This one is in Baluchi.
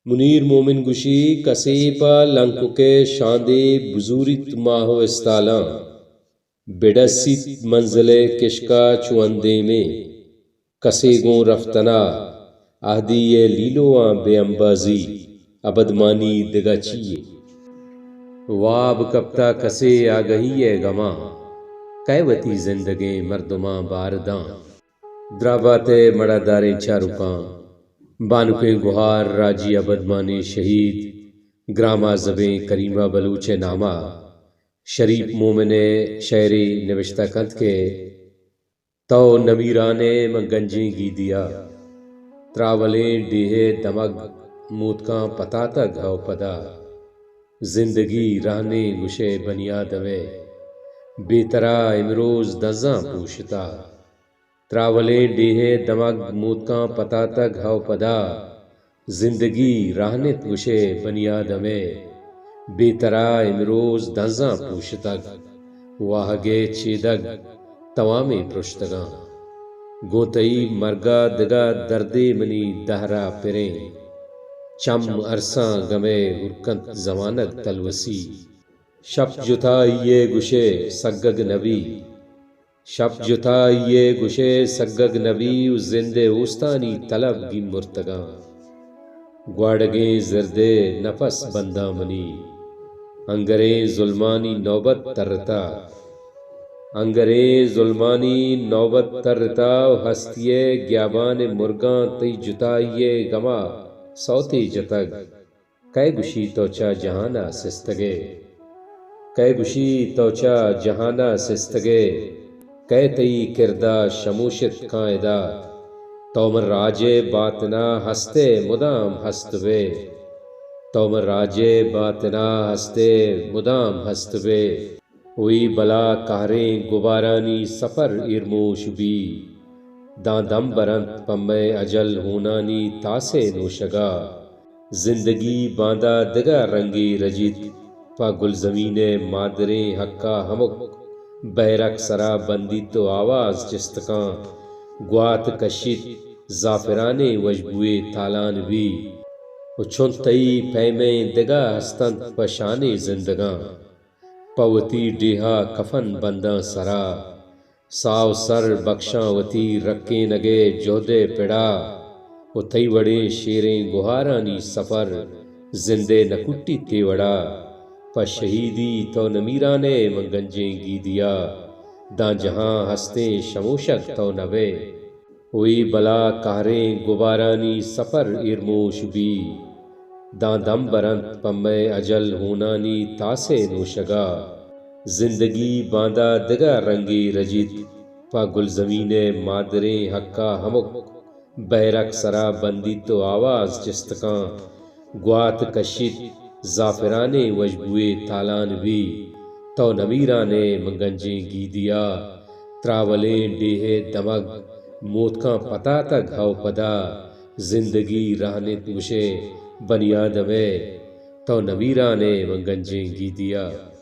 منیر مومن گوشی، کسے پہ لنکک ءِ شاندے بزوریت ماہ ءُ استالاں، بڈسیت منزل ءِ کشک ءَ چو اندیمیں، کسے گوں رفتن ءَ عہدی ءِ لیلواں بے امبازی، ابدمانی دگہ چی یے؟ واب کپتہ کسے آگہی ءِ گماں، کئے وتی زندگیں مردماں بار داں؟ درابات ءِ مڑاداریں چاروکاں، بانکیں گہار راجی ابدمانی شہید گرام آزبیں کریمہ بلوچ ءِ نام ءَ شریپ مومن ءِ شئیرے نبشتہ کنت کہ تو نمیران ئے من گنجیں گیدی ءَ، تراولیں ڈیھ ءِ دمگ موتکاں پتاتگ ءُ پدا زندگی رہنیں گوشئے بنی آدم ءِ، بے ترا امروز دنزاں پوشتہ۔ تراولیں ڈیھ ءِ دمگ موتکاں پتاتگ ءُ پدا زندگی رہن اِنت گوشئے بنی آدم ءِ، بے ترا امروز دنزاں پوشتگ، واہگ ءِ چیدگ توامیں پرشتگاں۔ گوں تئی مرگ ءَ دگہ دردے منی دہر ءَ پریں، چم ارساں گم ءِ ہور کنت زمانگ تلوسی۔ شپ جتائی ءِ گوشئے سگگ نبی، شپ جتائی ءِ گوشئے سگگ نبی ءُ زند ءِ اوستانی تلب گیمرتگاں۔ گواڑگیں زرد ءِ نپس بنداں منی، انگریں ظلمانی نوبت ترتہ۔ انگریں ظلمانی نوبت ترتہ ءُ ہستی ءِ گیابان ءِ مرگاں تئی جتائی ءِ گم ءَ سوتے جتگ۔ کئے گوشی تو چہ جہان ءَ سستگ ئے؟ کئے گوشی تو چہ جہان ءَ سستگ ئے؟ کئے تئی کرد ءَ شموشت کاں ادا؟ تو من راج ءِ باتن ءَ ہست ئے، مدام ہست بئے۔ تو من راج ءِ باتن ءَ ہست ئے، مدام ہست بئے۔ ءُ اے بلا قہریں گبارانی سفر ایرموش بی، داں دم برنت پہ مئے اجل ہونانی تاس ءِ نوشگ ءَ۔ زندگی باندا دگہ رنگے رجیت، پہ گلزمین ءِ مادریں حق ءَ ہمک بیرک سرا بندیت ءُ آواز چست کاں، گوات کشیت، زعفرانیں وشبوئے تالان بی ءُ چون تئی پیمیں دگہ ہست اَنت پہ شانے زندگاں۔ پہ وتی ڈیھ ءَ کفن بنداں سرا، ساہ ءُ سر بکشاں وتی رکینگ ءِ جہد ءِ پڑا ءُ تئی وڑیں شیریں گہارانی سفر زند ءِ نہ کٹیت اے وڑا۔ پہ شہیدی تو نمیران ئے من گنجیں گیدی ءَ، داں جہاں ہستیں شموشگ تو نہ بئے۔ ءُ اے بلا قہریں گبارانی سفر ایرموش بی، داں دم برنت پہ مئے اجل ہونانی تاس ءِ نوشگ ءَ۔ زندگی باندا دگہ رنگے رجیت، پہ گلزمین ءِ مادریں حق ءَ ہمک بیرک سرا بندیت ءُ آواز چست کاں، گوات کشیت، زعفرانیں وشبوئے تالان بی۔ تو نمیران ئے من گنجیں گیدی ءَ، تراولیں ڈیھ ءِ دمگ موتکاں پتاتگ ءُ پدا زندگی رہن اِنت گوشئے بنی آدم ءِ۔ تو نمیران ئے من گنجیں گیدی ءَ۔